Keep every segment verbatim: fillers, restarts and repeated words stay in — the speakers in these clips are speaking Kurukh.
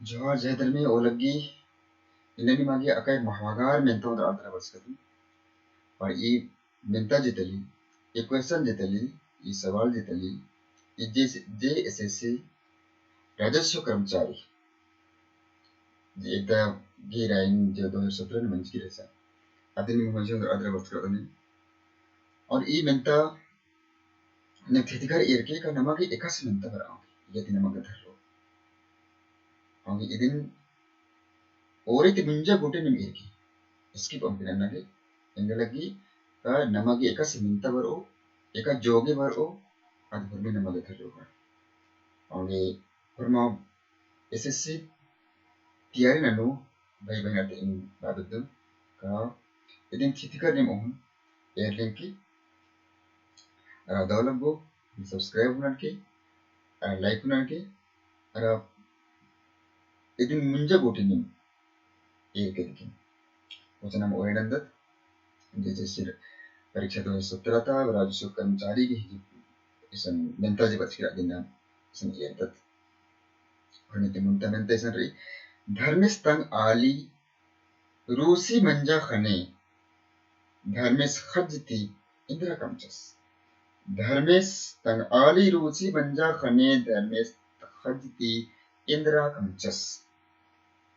जोहार जय धर्मे ओलग्गी। इन्ना निमागे अकय महवागार मेन्ता ओन्द्रा अदरा बरचकदन। और ई मेन्ता जितली, ई question जितली, ई सवाल जितली, ई जे, जे एसएससी राजस्व कर्मचारी, जे एकदा गे रअई जो दो हजार सत्रह नू मंजकी रहचा, अदिन मुझे अदरा बरचकदन। और ई मेन्ता ने थितिकर एरके का नमागे एकासे मेन्ता बरआ, यदि नमा गधर रो। औंगे इदिन ओरे ती मुंजा गूटी नीम एरके, skip अम्म की नन्ना गे, एंगा लग्गी का नमागे एकासे मेन्ता बरओ, एका जोगे बरओ, अद होरमी नमा गधर रो। औंगे होरमा एसएससी तैयारी ननू भाई बहिन आते एन बआ बेद्दन का इदिन थितिकर नीम ओहन एरलेंकी, अरा दव लग्गो, subscribe हूँ ननके, अरा like हूँ ननके, अरा इदिन मुंजा गूटी नीम एरके दिकिन। वचन हम ओरे नन्दत, जे एसएससी परीक्षा दो हजार सत्रह ता, राजस्व कर्मचारी गही इसन मेन्ता जे बरचकी रअदी नाम, इसन एरदत। और नीति मुन्ता मेन्ता इसन रई, धर्मेस तंग आली रूसी मंजा ख़ने, धर्मेस ख़ज्ज ती एन्दरा कमचस। धर्मेस तंग आली रूसी मंजा ख़ने, धर्मेस ख़ज्ज ती एन्दरा कमचस।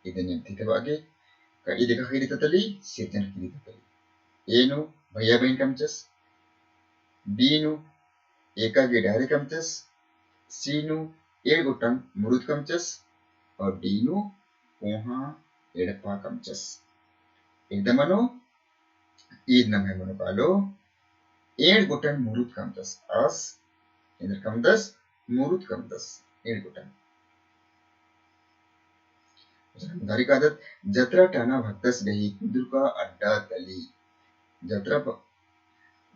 इदिन नीम थितबआ गे, का इद एका ख़ीरी ततली, सिरजन ख़ीरी ततली। ए नू भैया बहिन कमचस, बी नू एका गे डहरे कमचस, सी नू एंड़ गोटंग मुरुद कमचस, और डी नू कोहाँ एड़पा कमचस। एकदम मनो, ईद नम्है मनो कालो, एंड़ गोटंग मुरुद कमचस। आस, एन्देर कमदस, मुरुद कमदस, एंड़ गोटंग। उदाहरण कादत, जतरा टाना भक्तस गही कुन्दुरका अड्डा तली। जतरा प-,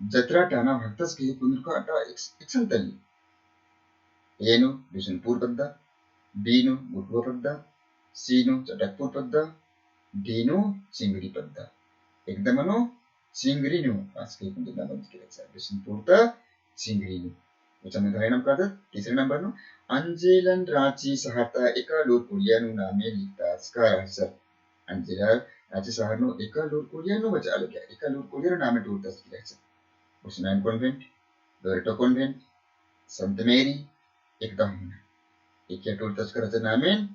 जतरा टाना भक्तस गही कुन्दुरका अड्डा एकस-, एकसन तली। ए नू बिसुनपुर पद्दा, बी नू गुटुआ पद्दा, सी नू चटकपुर पद्दा, डी नू चिंगरी पद्दा। एकदम मनो चिंगरी नू आस गही कुन्दुरना मंजकी रहचा। बिसुनपुर ता चिंगरी नू। उच्चा में धरे नम कादत, तीसरे नंबर नू, अंजेलन राँची सहर ता एकालूर कुड़िया नू नामे लिखताचका रहचर। अंजेला राँची सहर नू एकालूर कुड़िया नू बचआ लगिया, एकालूर कुड़िया नू नामे टूड़ताचकी रहचर। उर्सनाइन convent, लोरेटो convent, संत मेरी, एकदम मनो। एकिया टूड़ताचका रहचर नामेन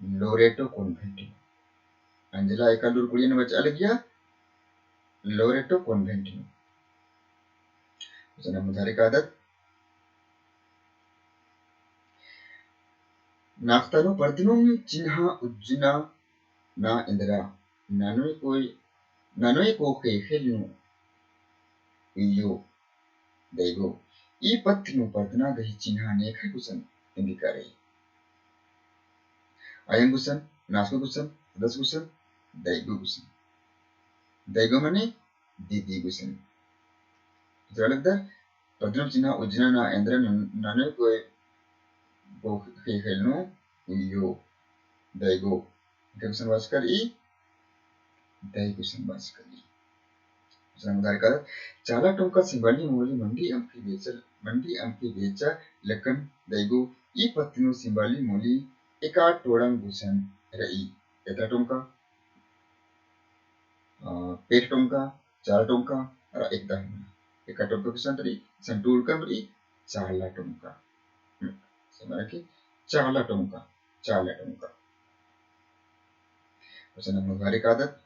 लोरेटो convent नू। अंजेला एकालूर कुड़िया नू बचआ लगिया लोरेटो convent नू। उच्चा नम धरे कादत। नाख़ता नू परदनुम चिन्हा उज्जना ना एन्दरा, ननोय कोय, ननोय को ख़ेख़ेल नू उइयो। दइगो, ई पत्त नू परदना गही चिन्हा नेख़य गुसन एन्दिका रई। अयंग गुसन, नासगो गुसन, सदस गुसन, दइगो गुसन। दइगो मने दीदी गुसन। इतरा लगदर, परदनुम चिन्हा उज्जना ना एन्दरा नन-, ननोय कोय को ख़ेख़ेल नू उइयो। दइगो। इतरा गुसन बाचका रई, दइगो गुसन बाचका रई। उच्चा नम धरे कादत, चाला टोंका सिंबाली मोली मंडी अम्फी बेचा, मंडी अम्फी बेचा लक्कन दइगो, ई पत्त नू सिंबाली मोली एका टोड़ंग गुसन रई। एतरा टोंका, अ, पेट टोंका, चाला टोंका, अरा एकदा हूँ मना। एका टोंका गुसन रई, सन टूड़कम रई, चाला टोंका। हम्म, समझ रखे? चाला टोंका, चाला टोंका। उच्चा नम धरे कादत।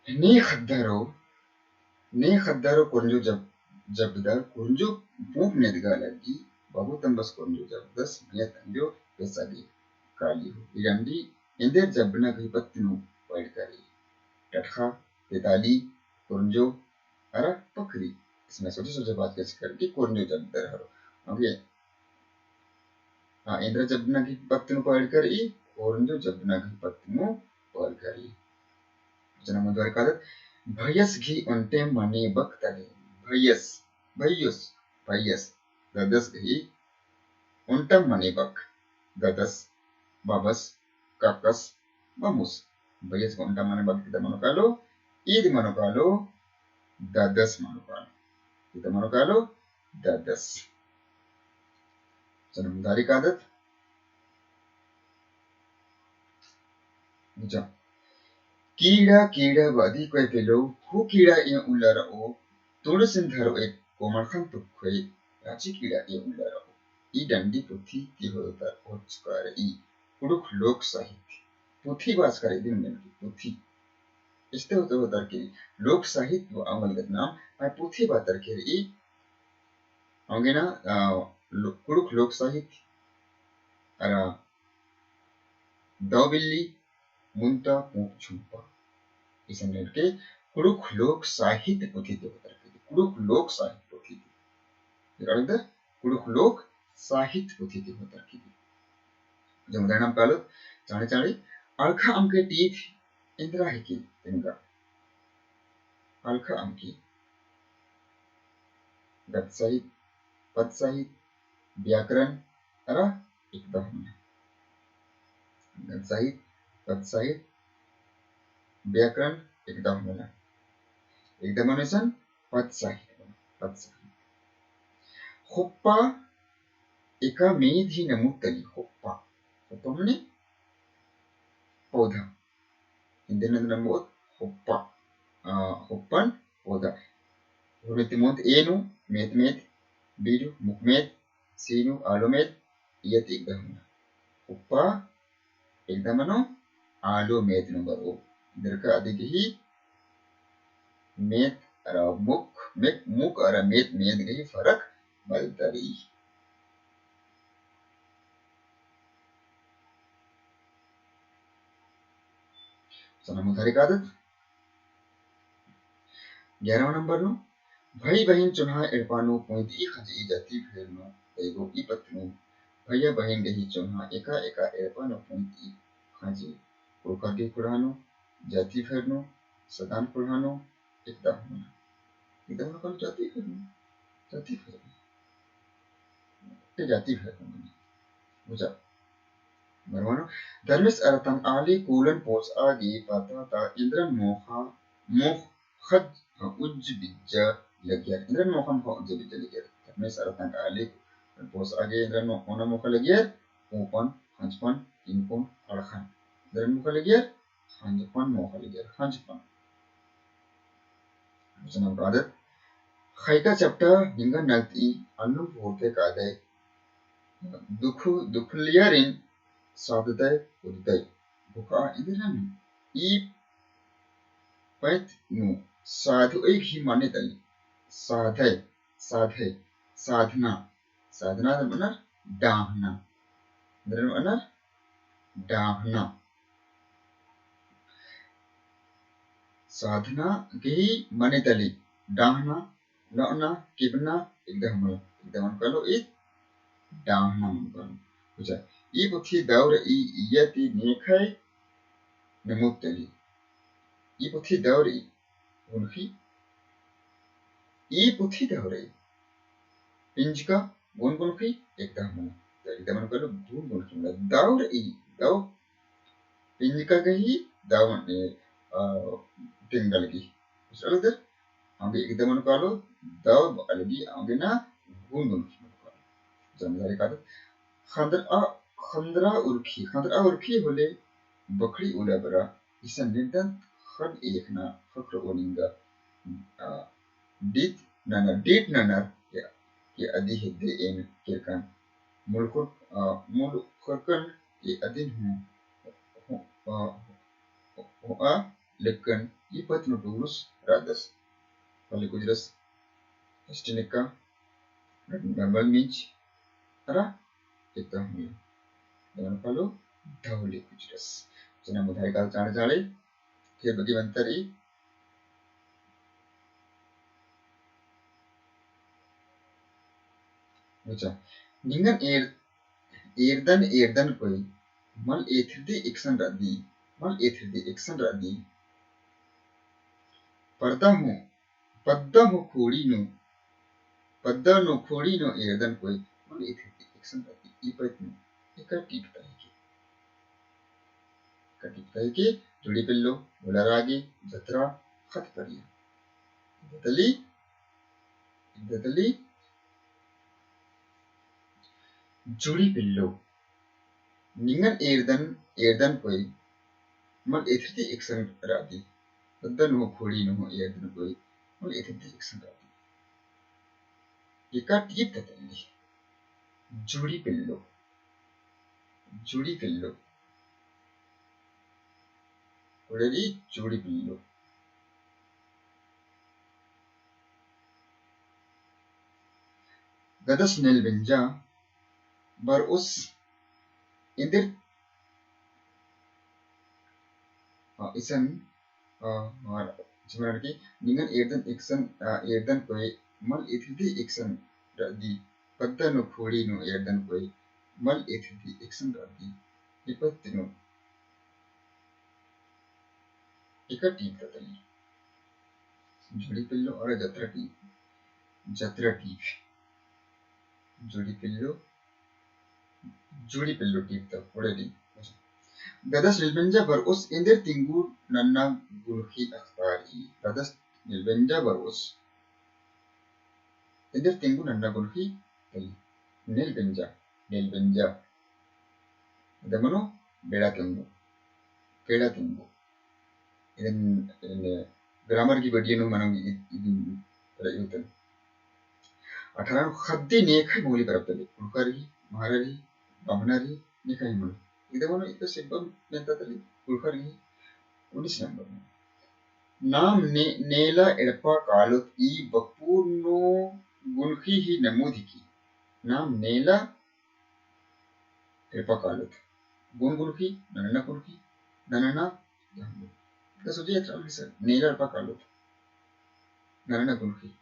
ने ख़द्दारो, ने ख़द्दारो कोरंजो जब, जबदर कोरंजो पूंप नेदगा लग्गी, बाबू तम्बस कोरंजो जबदस, मिया तंग्यो पेसा गे काली हो। इरंडी एन्देर जबना गही पत्त नू पड़का रई। टटख़ा, तेताली, कोरंजो, अरा पखरी। इसमें सोचे सोचे बात कैसे करके कोरंजो जबदर हरो। OK। हाँ, एन्दरा जबना गही पत्त नू पड़का रई, कोरंजो जबना गही पत्त नू पड़का रई। उच्चा नम धरे कादत, भैयस गही ओन्टे मने बक तले, भैयस, भैयुस, भैयस, ददस गही ओन्टम मने बक, ददस, बाबस, काकस, ममुस। भैयस गही ओन्टम मने बक, इद मनो कालो, ईद मनो कालो, ददस मनो कालो। इता मनो कालो ददस। चलो, मुधारी कादत। अच्छा। कीड़ा, कीड़ा बअदी कोय पेलो, हूँ कीड़ा ए उल्ला रओ, तुड़सिन धरो एक कोमड़खन तुक्खोय, राची कीड़ा ए उल्ला रओ। ई डंडी पुथी ती होतर होचका रई, कुँड़ुख़ लोक साहित्य। पुथी बाचका रई इदिन मेनके पुथी। इस्ते होतर होतर के लोक साहित्य अवंगल गदनाम, आ पुथी बाचर के रई, अवंगे ना, आ, लो-, कुँड़ुख़ लोक साहित्य, अरा दव बिल्ली, मुन्ता पूँप झुम्पा। इसन मेनके कुँड़ुख़ लोक साहित्य पुथी ती होतर के, कुँड़ुख़ लोक साहित्य पुथी ती। फिर अलग कुँड़ुख़ लोक साहित्य पुथी ती होतर के। जब उदाहरण हम कालो, चाँड़ी चाँड़ी, अलख़ा अमके टीप एन्दरा हिकी तिंगा। अलख़ा अमके गद्य साहित्य, पद्य साहित्य, व्याकरण, अरा एकदा हूँ मना। गद्य साहित्य, पद्य साहित्य, व्याकरण, एकदा हूँ मना। एकदा मनो इसन पद्य साहित्य, पद्य साहित्य। ख़ोप्पा एका मेद ही नमुद तली, ख़ोप्पा। ख़ोप्पा मने पौधा। हिन्दी नंद नमोद ख़ोप्पा, आ, ख़ोप्पन पौधा। होले ती मोद ए नू मेद मेद, बी नू मुख मेद, सी नू आलो मेद, इय्या ती एकदा हूँ मना। ख़ोप्पा एकदा मनो आलो मेद नू बरओ। इन्दरका अदी गही मेद अरा मुख, मे-, मुख अरा मेद, मेद गही फरक बलदत रई। सना मुधारी कादत। ग्यारहवाँ नंबर नू, भई बहिन चोन्हा एड़पा नू पुंइदई खंजई जाति फेर नू, एगो ई पत्त नू, भैया बहिन गही चोन्हा एका एका एड़पा नू पुंइदई खंजई, कुँड़ुख़र गही खुड़हा नू, जाति फेर नू, सदान खुड़हा नू, एकदा हूँ मना। एकदा हूँ मना कालो जाति फेर नू, जाति फेर नू। ते जाति फेर नू मनी। बुझा। बरवानो, धर्मेस अरा तंग आली कोलन पोसआ गे पता ता एन्दरन मोख़ा, मोख़ ख़ज्ज उज्ज बिज्जा लगियर। एन्दरन मोख़ा मोख़ा उज्ज बिज्जा लगियर। धर्मेस अरा तंग आली कोलन पोसआ गे एन्दरन मो-, ओना मोख़ा लगियर, ओपन, ख़ंजपन, तिंगपन, ख़ड़ख़न। एन्दरन मोख़ा लगियर, ख़ंजपन मोख़ा लगियर, ख़ंजपन। वचन नंबर आदत, ख़ैका चपटा निंगन नलतई अन्नु पोरते कादय, दुख, दुखलियरिन साधदय उददय। भुखा एन्दरन ई पैत नू साधुई गही मने तली। साधय, साधय, साधना, साधना एन्दरन मना डाहना। एन्दरन मना डाहना। साधना गही मने तली डाहना, लौना, किबना, एकदा हूँ मना, एकदा मनो कालो ईद डाहना मनो कालो। अच्छा, ई पुथी दव रई इय्या ती नेखय नमुद तली। ई पुथी दव रई गुनखी, ई पुथी दव रई पिंजका गुन गुनखी एकदा हूँ मना। एकदा मनो कालो गुन गुनखी मना। दव रई, दव पिंजका गही दव मने, अ, तिंगल गही। उसरा उधर अम्बे एकदा मनो कालो दव अलगी अम्बे ना गुन गुनखी मनो कालो। जानकारी कादत। ख़न्दरा, ख़न्दरा उरखी, ख़न्दरा उरखी होले बखड़ी उला बरा, इसन निर्दन ख़न एकना ख़क्र ओनिंगा, अ, डीत ननर, डीत ननर के, के अदी हेद्दे एन केरकन। मुलखुर, अ, मुलखुरकन के अदिन हूँ, हूँ, अ, हूँ, अ, लेकन ई पत्त नू टूरुस रअदस। पल्ली कुजरस, अस्टिनिका, नंबल मिंज, अरा एकदा हूँ मना। दवन पालो धौली कुजरस। चना मुधारी काल चाँड़े चाँड़े, फिर बगी मंतर ई। अच्छा, निंगन एर एरदन एरदन कोई, मल एथरदी एकसन रअदी, मल एथरदी एकसन रअदी। पर्दा हूँ, पद्दा हूँ खोड़ी नू, पद्दा नू खोड़ी नू एरदन कोई, मल एथरदी एकसन रअदी। ई पत्त नू एका टीप तही के, एका टीप तही के, जोड़ी पेल्लो, बोला रागे, जतरा, ख़त परिया। तली, इद तली जुड़ी पिल्लो। निंगन एरदन, एरदन कोई मल एथरती एकसन रअदी। पद्दा नू खोड़ी नू एरदन कोई मल एथरती एकसन रअदी। एका टीप ता तली। जुड़ी पिल्लो। जुड़ी पिल्लो। कोड़े रई जुड़ी पिल्लो। गदस नेल बेंजा बरओस एन्देर, अ, इसन, अ, अ, चिमरन की निंगन एरदन एकसन, अ, एरदन कोई मल एथरदी एकसन रअदी, पद्दा नू खोड़ी नू एरदन कोई मल एथरदी एकसन रअदी, इपत्ति नू एका टीप ता तली। जुड़ी पिल्लो अरा जतरा टीप, जतरा टीप। जुड़ी पिल्लो, जुड़ी पिल्लो टीप ता, कोड़े टीप। गदस नेल बेंजा बरओस एन्देर तिंगु नन्ना गुनखी अख़तारई। गदस नेल बेंजा बरओस एन्देर तिंगु नन्ना गुनखी तली। नेल बेंजा, नेल बेंजा। इदा मनो बेड़ा तिंगु, बेड़ा तिंगु। इदन, इदन grammar की video नू मनो इ-, इदिन रई उतन। अठारह नू ख़द्दी नेखय मूली बरब तली। कुँड़ुख़र ही, महरर ही, बम्हनर ही, नेखय मूली। इदा मनो इद सिब्बम मेन्ता तली, कुँड़ुख़र ही, उन्नीस नंबर नू। नाम ने-, नेला एड़पा कालोत ई बकपूर नू गुनखी ही नमूद हिकी। नाम नेला एड़पा कालोत। गुन गुनखी, ननना गुनखी, ननना, का सोचे यात्रा लिखा सर, नेला एड़पा कालोत। ननना गुनखी।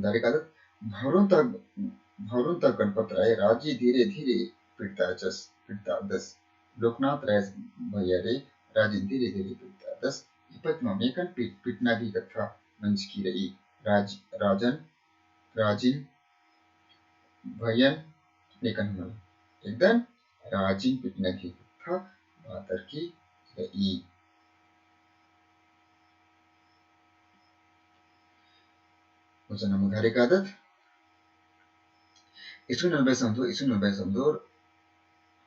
दारी कादत, भवरुन ता, भवरुन ता गणपत राय राजी धीरे धीरे पिटताचस, पिटतादस। लोकनाथ राय भैया रे राजी धीरे धीरे पिटतादस। इपत मा मेकन पिट-, पिटना की कत्था मंजकी रई। राज-, राजन, राजिन, भैयन, नेकन हूँ मला। एकदन राजिन पिटना की कत्था बातर की रई। वचन नम्बर धारी कादत। इसु नलबई समदो, इसु नलबई समदो,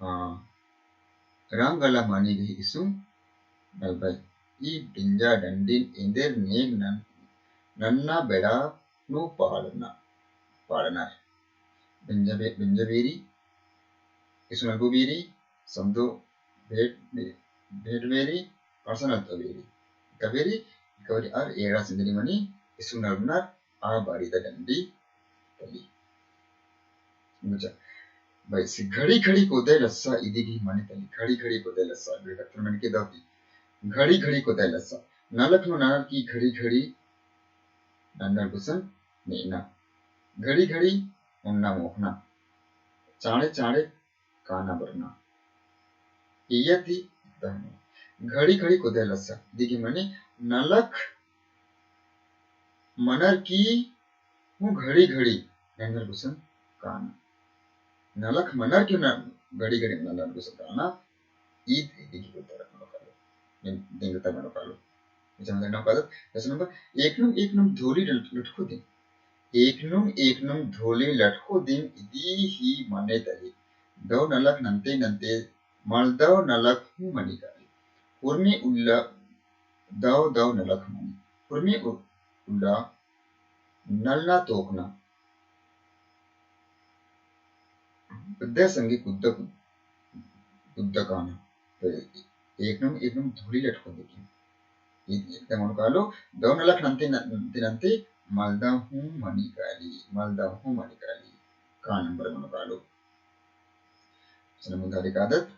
हाँ। रंग अला मनी गही इसु नलबई। ई बेंजा डंडिन एन्देर नेग नन-, नन्ना बेड़ा नू पाड़ना, पाड़नर। बेंजा बे-, बेंजा बेरी, इसु नलबो बेरी, समदो भेंट बे-, भेंट बेरी, पाड़सन अलतो बेरी। का बेरी, का बेरी अर एड़ा सिंदरी मनी, इसु नलबनर आ बारी ता डंडी तली। बुझा। भाई, से घड़ी घड़ी कोदय लस्सा इदी गही मनी तली, घड़ी घड़ी कोदय लस्सा, बेकत्तर मन के दाती। घड़ी घड़ी कोदय लस्सा। नलख नू ननर की घड़ी घड़ी नन्नर गुसन नेना। घड़ी घड़ी ओन्ना मोख़ना। चाँड़े चाँड़े काना बरना। इय्या ती दहना। घड़ी घड़ी कोदय लस्सा। इदी गही मनी नलख मनर की हूँ घड़ी घड़ी नन्नर गुसन काना। नलख मनर की हूँ न-, घड़ी घड़ी नन्नर गुसन काना। ईद इदी गही उत्तर मनो कालो। दिन-, दिंगता मनो कालो। जहाँ तक नौ कादत, जैसे नंबर एक नुम, एक नुम धोली लट-, लटखो दिम। एक नुम, एक नुम धोली लटखो दिम इदी ही मने तली। दव नलख नन्ते नन्ते मलदव नलख हूँ मनी काली। उर्मी उल्ला, दव दव नलख मनी। उर्मी उ-, उल्ला नलना तोकना। पद्दा संगे कुद्दा, कुद्दा काना। तो एक नुम, एक नुम धोली लटखो दिम। ईद, ईद ता मनो कालो, दव नलख नन्ते न-, नन्ते नन्ते मलदव हूँ मनी काली, मलदव हूँ मनी काली। का नंबर मनो कालो। प्रश्न नंबर धारी कादत।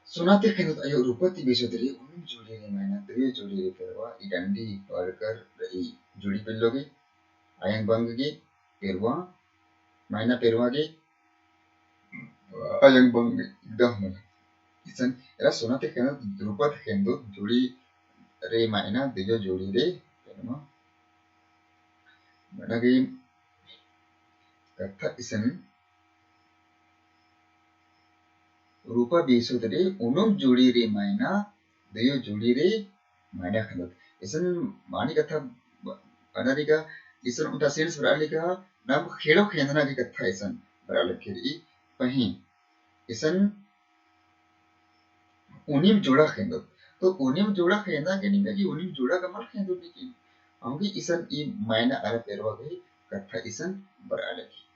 सोना ती खेंदोत अयो रूपा ती बेसोत रई, उन्नुम जोड़ी रे मायना, दयो जोड़ी रे पेरवा, ई डंडी बरकर रई। जोड़ी पेल्लो गे, अयंग बंग गे, पेरवा, मायना पेरवा गे, अयंग बंग गे, इकदम मला। इसन, एरा सोना ती खेंदोत, रूपा ती खेंदोत, जोड़ी रे मायना, दयो जोड़ी रे पेरवा। मना गे, कत्था इसन, रूपा बेसोत रे, उनुम जोड़ी रे मायना, दयो जोड़ी रे मायना ख़ेंदोत। इसन मानी कत्था ब-, बना री का, इसन उन्टा sentence बरआ लगी का, नाम ख़ेड़ो ख़ेंदना की कत्था इसन बरआ लगी रई। पहें इसन उनिम जोड़ा ख़ेंदोत। तो उनिम जोड़ा ख़ेंदा गे निंगा गे उनिम जोड़ा गा मल ख़ेंदोत लेकिन। औंगे इसन ई मायना अरा पेरवा गही कत्था इसन बरआ लगी।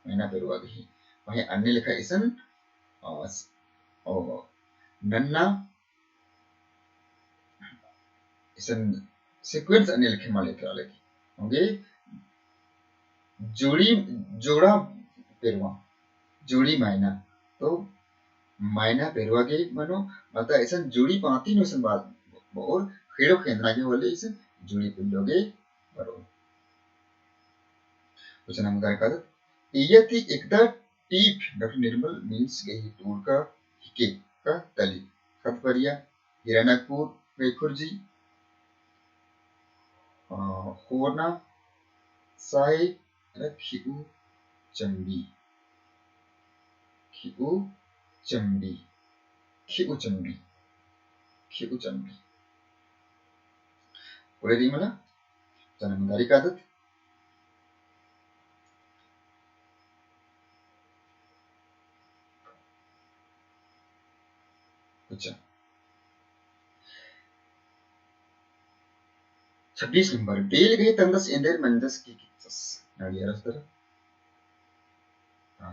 मायना पेरवा गही। पहें अन्ने लेखा इसन, अ, स-, अ, नन्ना इसन sequence अन्ने लेखे मल एथरआ लगी। औंगे जोड़ी, जोड़ा पेरवा, जोड़ी मायना। तो मायना पेरवा गे मनो, मलता इसन जोड़ी पाती नू इसन बात बओर ख़ेड़ो ख़ेंदना गे होले इसन जोड़ी पिल्लो गे बरओ। क्वेश्चन नंबर का, इय्या ती एकदा टीप डॉक्टर निर्मल मिन्स गही टूड़का हिके का तली। ख़द्द परिया, हीरानागपुर गही खुर्जी, अ, होरना साहे अरा खिउ चम्बी। खिउ चम्बी। खिउ चम्बी। खिउ चम्बी। कोड़े रई मला, चना मुदारी कादत। अच्छा। छब्बीस नंबर, बेल गही तंगदस एन्देर मंजस की किच्चस। नड़िया रस दरा। आ,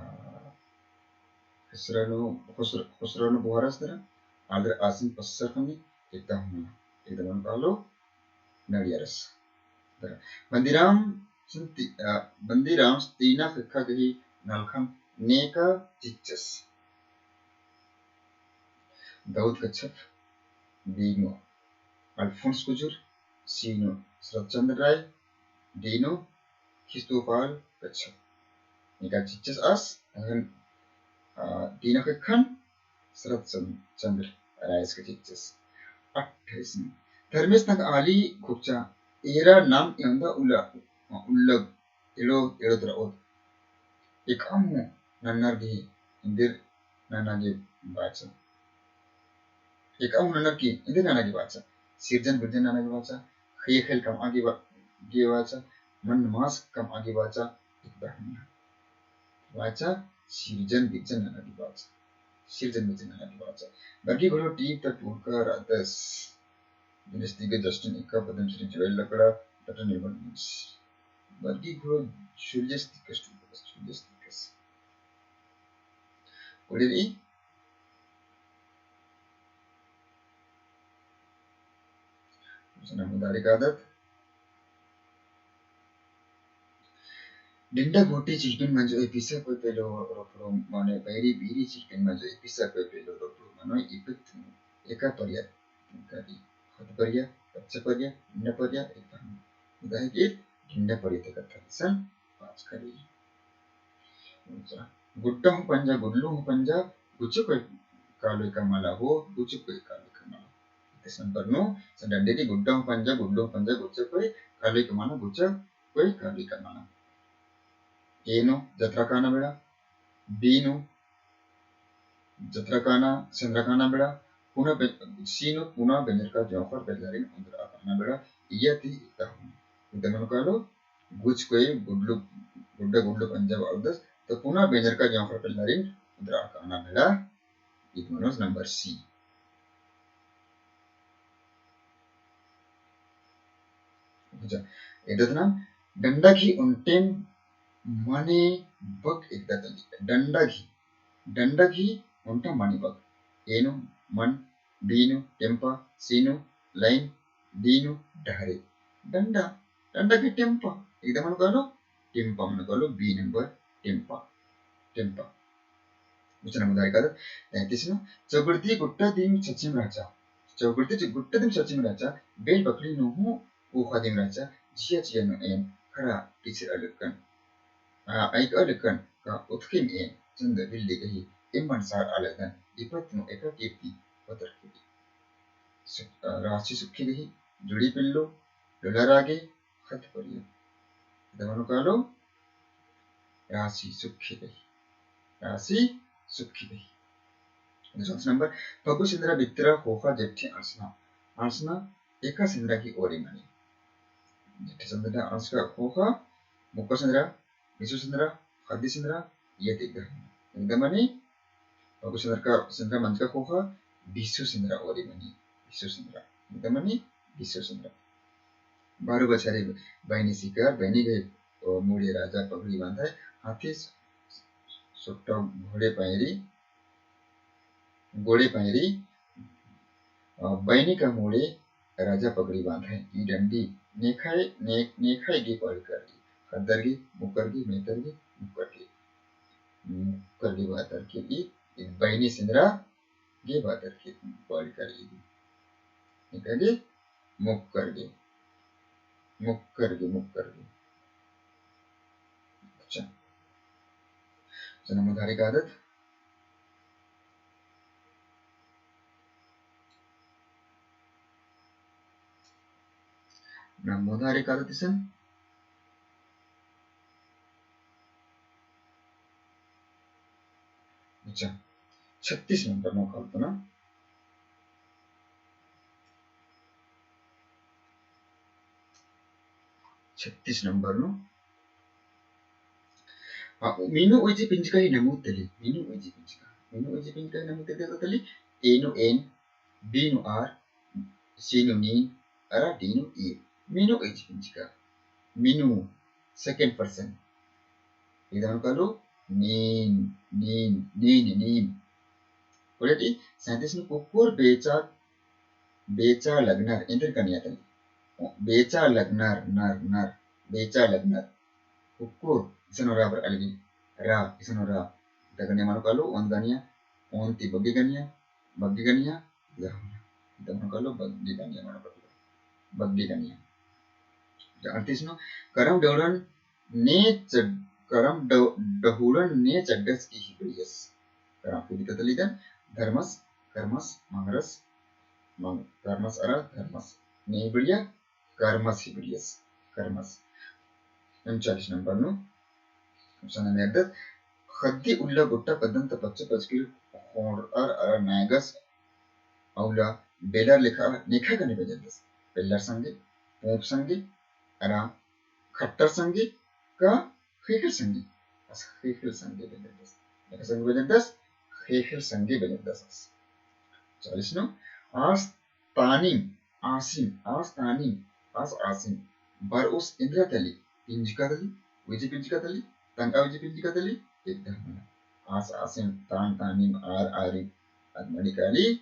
खुसरा नू, खुसर-, खुसरा नू बुहारस दरा। आलर आसिन पस्सर ख़ने एकदा हुना। एकदा मनो कालो नड़िया रस। दरा। बंदीराम सिन ती-, आ, बंदीराम तीना ख़ेक्खा गही नलखन नेका चिच्चस। दाऊद कच्छप, बी नू अल्फोंस कुजूर, सी नू शरत चंद्र राय, डी नू खिस्तोपाल कच्छप। नेका चिच्चस आस, अहन, आ, तीना ख़ेक्खन शरत चंद-, चंद्र राय एसके चिच्चस। अट्ठाईस नू। धर्मेस तंग आली खुक्चा, एरा नाम एवंदा उल्ला, उल्लग एड़ो, एड़ो तरा ओत। एकअम हूँ नन्नर गही एन्देर नना गे बाचा। एकअम हूँ नन्नर की एन्देर नना गे बाचा। सिरजन बिरजन नना गे बाचा। ख़ेख़ेल कमआ गे बा-, गे बाचा। मन मास कमआ गे बाचा। एकदा हूँ नना बाचा, सिरजन बिरजन नना गे बाचा। सिरजन बिरजन नना गे बाचा। बरगी घोड़ो टीप ता टूड़का रअदस। जूलियस तीकस, जस्टिन एका, पद्मश्री जोएल लकड़ा, डॉक्टर निर्मल मिन्स। बरगी घोड़ो जूलियस तीकस, जूलियस तीकस। कोड़े रई? चना मुदारी कादत। डिंडा गोटी चिकपिन मंजो एपिसा कोई पेलो रोपड़ो मनो, बैरी बीरी चिकपिन मंजो एपिसा कोई पेलो रोपड़ो मनो, इपित एका परिया तिंका रई, ख़द्द परिया, कच्चा परिया, डिंडा परिया, एकदा हूँ। इदा है कि डिंडा परिया ती कत्था इसन बाचका रई। गुड्डा हूँ पंजा, गुडलू हूँ पंजा, गुच्चो कोई कालो एका मला हो, गुच्चो कोई कालो एका मला। इते संबर नू, सन डंडी ती गुड्डा हूँ पंजा, गुडलू हूँ पंजा, गुच्चो कोई कालो एका मला, गुच्चो कोई कालो एका मला। ए नू जतरा काना बेड़ा, बी नू जतरा काना, सेंदरा काना बेड़ा, पुना बे-, सी नू पुना बेंजरका जोंख़र पेल्लारिन उन्दरा काना बेड़ा, इय्या ती एकदा हूँ। इदा मनो कालो, गुच कोई गुडलू, गुड्डा गुडलू पंजा बअदस, तो पुना बेंजरका जोंख़र पेल्लारिन उन्दरा काना बेड़ा, इद मनोस नंबर सी। अच्छा, एदत ना डंडा घी ओन्टेम मने बक एकदा तली। डंडा घी, डंडा घी ओन्टा मने बक। ए नू मन, बी नू टेम्पा, सी नू लाइन, डी नू डहरे। डंडा, डंडा घी टेम्पा। एकदा मनो कालो, टेम्पा मनो कालो, बी नंबर टेम्पा, टेम्पा। उचना मुदारी कादत, तैंतीस नू, चौबर्ती गुट्टा दिम छचिम रहचा। चौबर्ती गुट्टा दिम छचिम रहचा, बेल बकली नू हूँ ख़ोख़ा दिम रहचा, जिया जिया नू एन खरा टीचर अलकन। आ, अइक अलकन का उतकिम एन, चंद बिल्ली गही, एम्मन सार आलदन, इपत नू एका कीर्ति पतर कीर्ति। सु-, आ, राशि सुखी गही, जुड़ी पिल्लो, लुला रागे, ख़द्द परिया। इदा मनो कालो, राशि सुखी गही। राशि सुखी गही। चौंतीस नंबर, फगु सिंदरा बित्तरा ख़ोख़ा जेठे अंड़सना। अंड़सना एका सिंदरा गही ओरी मनी। जेठे सिंदरा अंड़सका ख़ोख़ा, मुक्का सिंदरा, बिसु सिंदरा, ख़द्दी सिंदरा, इय्या ती एकादस। एकादस मनी, फगु सिंदरा का, सिंदरा मंजका ख़ोख़ा, बिसु सिंदरा ओरी मनी। बिसु सिंदरा। एकादस मनी, बिसु सिंदरा। बारो बछारी बइनी सिकार, बइनी गही, ओ, मूड़े राजा पगड़ी बांधय, हाथी स-, सोट्टा घोड़े पैरी, गोड़े पैरी, अ, बइनी का मूड़े राजा पगड़ी बांधय। ई डंडी नेखय, ने-, नेखय गे पहल करली। ख़द्दर गे, मुक्कर गे, मेतर गे, मुक्कर गे। मुक्कर गे बादर के ई, ई बइनी सिंदरा गे बादर के पहल करली। नेखय गे, मुक्कर गे, मुक्कर गे, मुक्कर गे। अच्छा। चलो, नम्बर धारी का आदत। नम्बर धारी का आदत इसन। अच्छा, छत्तीस नंबर नू कालतो ना। छत्तीस नंबर नू। हाँ, मीनू उइजी पिंजका ही नमूद तली। मीनू उइजी पिंजका। मीनू उइजी पिंजका ही नमूद तली। A नू एन, B नू आर, C नू नीन, अरा D नू ईर। मीनू उइजी पिंजका। मीनू, second person। इदन कालो नीन, नीन, नीन, नीन। बोले ती, सैंतीस नू कुक्कोर बेचा, बेचा लगनर, एन्देर गनिया तली। बेचा लगनर, नर, नर, बेचा लगनर। कुक्कोर, इसन ओरा बर अलगी, रा, इसन ओरा, द गनिया मनो कालो, ओन गनिया, ओन ती बग्गे गनिया, बग्गे गनिया, इदा मनो कालो, बग्गे गनिया मनो कालो। बग्गे गनिया। अड़तीस नू, करम डहुलन ने चड-, करम ड-, डहुलन ने चड्डस की ही बढ़ियस। करम फिर ततलीदन, धर्मस, कर्मस, मंगरस, मंग-, कर्मस अरा धर्मस। ने ही बढ़िया, कर्मस ही बढ़ियस। कर्मस। उनचालीस नंबर नू, option नंबर दस, ख़द्दी उल्ला गुट्टा पद्दन ता पच्चा पचकिर ख़ोंड़र अरा नायगस अउला बेलर लेखा नेखा गने बेजदस। बेलर संगे, पूंप संगे, अरा खट्टर संगे का ख़ेख़ेल संगे। अस ख़ेख़ेल संगे बेजदस। नेखा संगे बेजदस, ख़ेख़ेल संगे बेजदस। चालीस नू, आस तानिम आसिम, आस तानिम, आस आसिम, बरओस एन्दरा तली, पिंजका तली, उइजी पिंजका तली, तंगआ उइजी पिंजका तली, एकादस मना। आस आसिम, तान तानिम, आर आरिम, अद मनी काली,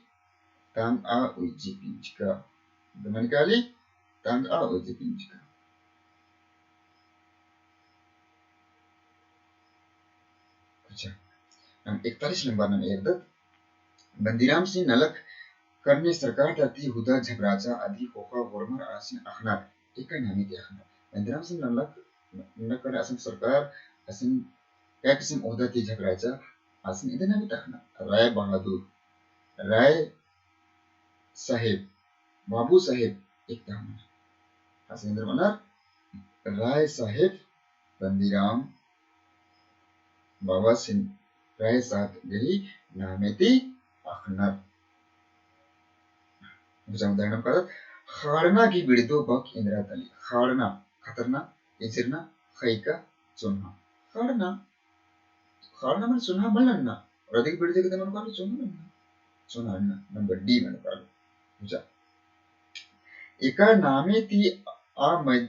तंगआ उइजी पिंजका। अद मनी काली, तंगआ उइजी पिंजका। अच्छा, नम इकतालीस नंबर नम एरदत। बंदीराम सिंह नलख करने सरकार ता ती हुदा झबराचा अदी ख़ोख़ा होरमर आसिन अख़नर, एका नामे ती अख़नर। बंदीराम सिंह नलख, नलख करने आसिन सरकार आसिन का किसिम ओहदा ती झबराचा आसिन एन्देर नामे ती अख़नर। राय बहादुर, राय साहेब, बाबू साहेब, एकादस मना। आसिन एन्देर मनर, राय साहेब, बंदीराम बाबा सिंह राय साहब गही नामे ती अख़नर। बुझाम उदाहरण करत, ख़ाड़ना गही बिड़दो बक एन्दरा तली। ख़ाड़ना, खतरना, एसिरना, ख़इका, चोन्हा। ख़ाड़ना, ख़ाड़ना मने चोन्हा मल नन्ना। और अधिक बिड़दो के तमन कालो चोन्हा नन्ना। चोन्हा नन्ना, नंबर D मने कालो। बुझा। एका नामे ती आ मद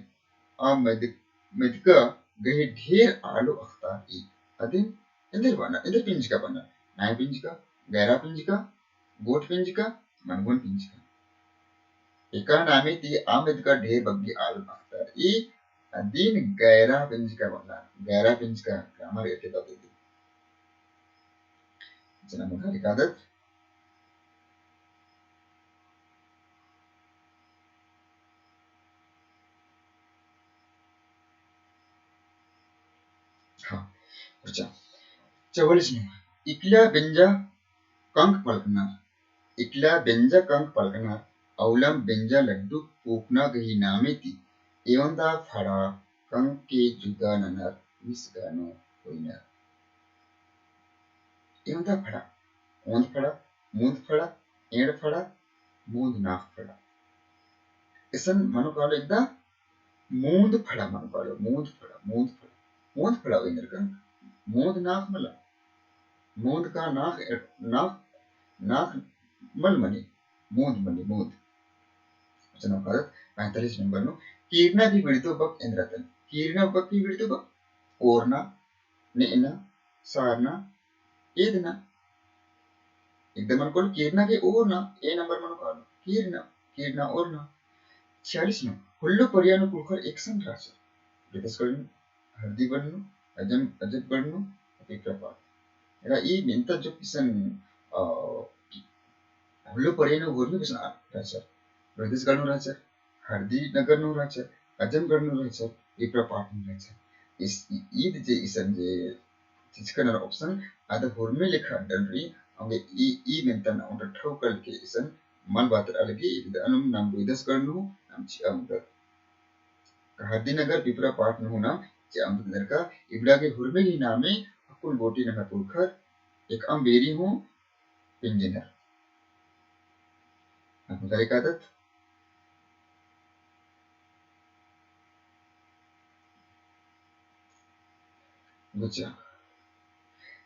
आ मद-, मदका गही ढेर आलो अख़तारई। अदिन एन्देर बअनर, एन्देर पिंजका बअनर। नाय पिंजका, गैरा पिंजका, गोट पिंजका, मनगुन पिंजका। एका नामे ती आ मदका ढेर बग्गे आलो अख़तारई। अदिन गैरा पिंजका बअनर। गैरा पिंजका, grammar एते बअदी। जना मुखारी कादत। हाँ, अच्छा। चवालीस नंबर। इकला बेंजा कंक पलकनर। इकला बेंजा कंक पलकनर, अउलम बेंजा लड्डू पूंपना गही नामे ती एवंदा फड़ा कंक के जुदा ननर मिसगानो होइनर। एवंदा फड़ा, ओन्द फड़ा, मूंद फड़ा, एंड़ फड़ा, मूंद नाख फड़ा। इसन मनो कालो एकदा मूंद फड़ा मनो कालो, मूंद फड़ा, मूंद फड़ा। मूंद फड़ा एन्देरका, मूंद नाख मला। मूंद का नाख, नाख, नाख मल मनी, मूंद मनी, मूंद। वचन कादत पैंतालीस नंबर नू, कीरना गही बिड़दो बक एन्दरा तली। कीरना बक गही बिड़दो बक, ओरना, नेना, सारना, एदना। एकदम मनो कालो कीरना गही ओरना, ए नंबर मनो कालो, कीरना, कीरना ओरना। छियालीस नू, हुल्लो परिया नू कुँड़ुख़र एकसन रहचर। बिदस कड़नू, हरदी बड़नू, अजम, अजब बड़नू, पिपरा पाट। एरा ई मेन्ता जो किसन, अ, हुल्लो परिया नू हुरमी किसन रहचर। बिदस कड़नू रहचर। हरदी नगर नू रहचर, अजमगढ़ नू रहचर, पिपरा पाट नू रहचर। इस, ई, ईद जे इसन जे चिचका नर option, आद हुरमी लेखा अड्डा रई, औंगे ई, ई मेन्ता ओन्टा ठौकल के इसन मल बातर अलगे, इद अनुम नाम बिदस कड़नू, नाम चिआ उन्दर। हरदी नगर पिपरा पाट नू नाम चिआ उन्दर का, इबड़ा गे हुरमी ही नामे, अक्कुन गोटी नम्है पुरखर, एकअम बेरी हूँ, पिंजनर। अक्कुन तरीका दत। गुचा।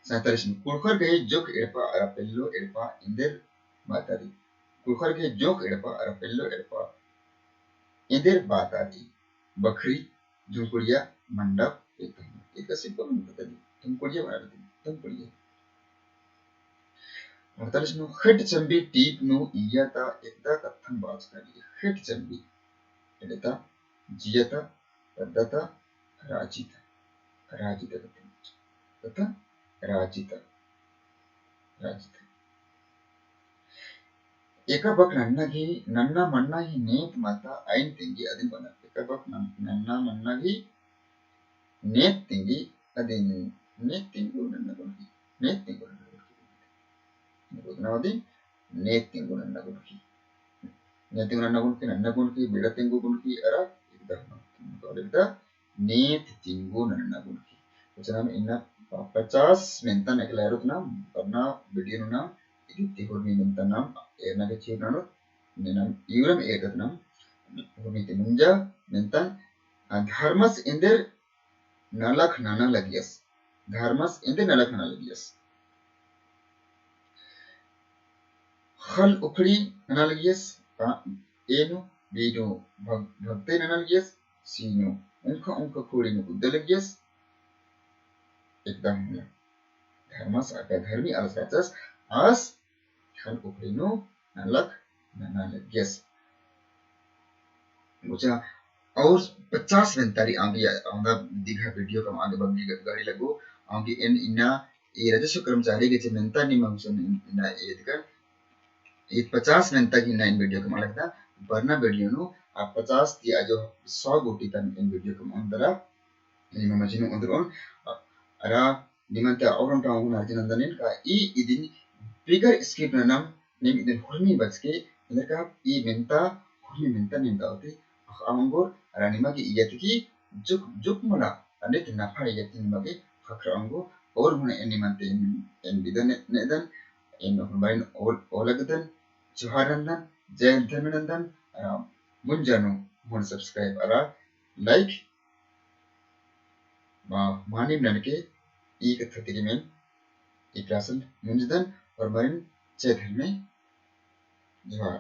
सैंतालीस नू, कुँड़ुख़र गही जोक एड़पा अरा पेल्लो एड़पा एन्देर बातारी। कुँड़ुख़र गही जोक एड़पा अरा पेल्लो एड़पा एन्देर बातारी। बखरी, धुमकुड़िया, मंडप, एकदम। इदका simple मनो तली। धुमकुड़िया बना लेते हैं। धुमकुड़िया। अड़तालीस नू, खेड्ड चम्बी टीप नू इय्या ता एकदा कत्थन बाचका रई। खेड्ड चम्बी। एड़े ता, जिया ता, पद्दा ता, राजी ता। राजी ता कत्थन। पद्दा ता, राजी ता। राजी ता। एका बक नन्ना गही, नन्ना मन्ना गही नेत मलता आइन तिंगी अदिन बना। एका बक नन-, नन्ना मन्ना गही नेत तिंगी अदिन, नेत तिंगु नन्ना गुनकी, नेत तिंगु नन्ना गुनकी। नेत तिंगु नन्ना गुनकी। नेत तिंगु नन्ना गुनकी, नन्ना गुनकी, बेड़ा तिंगु गुनकी, अरा एकदा, एकदा नेत तिंगु नन्ना गुनकी। वचन नाम इन्ना प-, पचास मेन्तन एकला एरोत नाम, बरना video नू नाम, इदी ती हुरमी मेन्तन नाम, एरना गे चीर नानो, ने नाम, इवरम एरदत नाम, हुरमी ती मुंजा मेन्तन, आ, धर्मस एन्देर नलख नना लगियस। धर्मस एन्देर नलख नना लगियस। खल उखड़ी नना लगियस, का, एनु, बीनु, भग-, भगते नना लगियस, सीनु, उंखा, उंखा खोड़ी नू कुद्दा लगियस, एकदम होला। धर्मस आका धर्मी आलस रहचस, आस खल उखड़ी नू नलख नना लगियस। गुचा और पचास मेन्ता रई आगे, औंदा दिघा video कम आगे बग्गी ग-, गाड़ी लगो, आगे एन इन्ना ए राजस्व कर्मचारी गे चे मेन्ता निमा गुसन इन्ना एदगन, ए पचास मेन्ता गे इन्ना एन video कम लगदा, बरना video नू आ पचास ती आजो सौ गूटी तन एन video कम ओन्दरा, निमा मझी नू ओन्दरओन, अरा निमन ता और ओन्टा ओंगन अर्जी नन्दन एन का ई इदिन बिगर skip ननम, नीम इदिन हुरमी बचके, एन्देरका ई मेन्ता, हुरमी मेन्ता नीम दावती अख़आ ओंगोर, अरा निमा गे इय्या ती की जुक, जुक मला, अनेत नफा इय्या ती निमा गे ख़क्खरआ ओंगो, और हुन एन निमन ती एन, एन बिदा ने-, नेदन, एन हुरमारिन ओल-, ओलगदन, जोहार नन्दन, जय धर्मे नन्दन, अरा मुंजा नू हुन subscribe अरा like मा-, मानिम ननके ई कत्था ती गे एन ई class मुंजदन, और मानिम जय धर्मे, जोहार।